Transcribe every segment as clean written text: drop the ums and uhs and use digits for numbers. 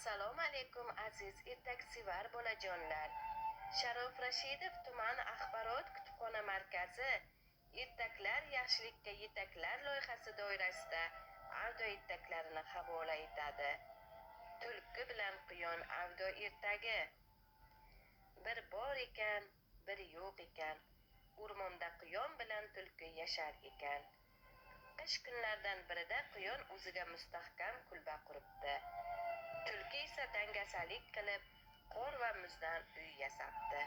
Assalomu alaykum, aziz ertaksevar bolajonlar. Sharof Rashidov tuman axborot kutubxona markazi "Ertaklar yaxshilikka yetaklar" loyihasi doirasida audio ertaklarini havola etadi. Tulki bilan quyon audio ertagi. Bir bor ekan, bir yo'q ekan. O'rmonda quyon bilan tulki yashar ekan. Qish kunlaridan birida quyon o'ziga mustahkam kulba quribdi. Tulki esa dangasalik qilib, qor va muzdan uy yasabdi.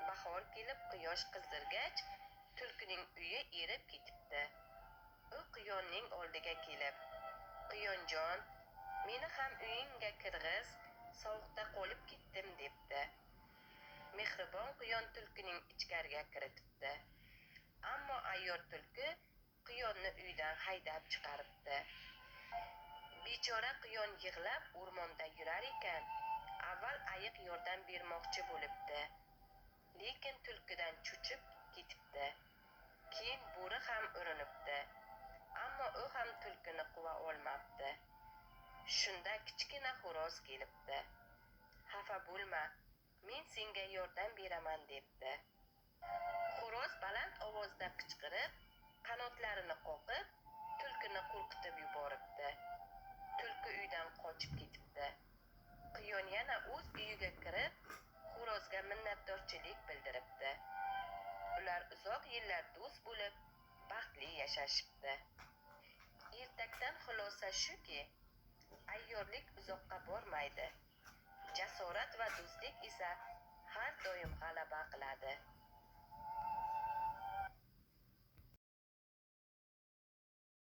Bahor kelib, quyosh qizdirgach, tulkining uyi erib ketibdi. U quyonning oldiga kelib: "Quyonjon, meni ham uyingga kirg'iz, sovuqda qolib ketdim", debdi. Mehribon quyon tulkining ichkariga kiritibdi. Ammo ayyor tulki quyonni uydan haydab chiqaribdi. Bechora quyon yig'lab o'rmonda yurar ekan. Avval ayiq yordam bermoqchi bo'libdi. Lekin tulkidan cho'chib ketibdi. Keyin bo'ri ham urinibdi. Ammo u ham tulkini quva olmabdi. Shunda kichkina xo'roz kelibdi. "Xafa bo'lma, men senga yordam beraman", debdi. Xo'roz baland ovozda qichqirib, qanotlarini qoqib, tulkini qo'rqitib yuboribdi. Tulki uydan qochib ketibdi. Quyon yana o'z uyiga kirib, xo'rozga minnatdorchilik bildiribdi. Ular uzoq yillar do'st bo'lib, baxtli yashashibdi. Ertakdan xulosa shuki, ayyorlik uzoqqa bormaydi. Jasorat va do'stlik esa har doim g'alaba qiladi.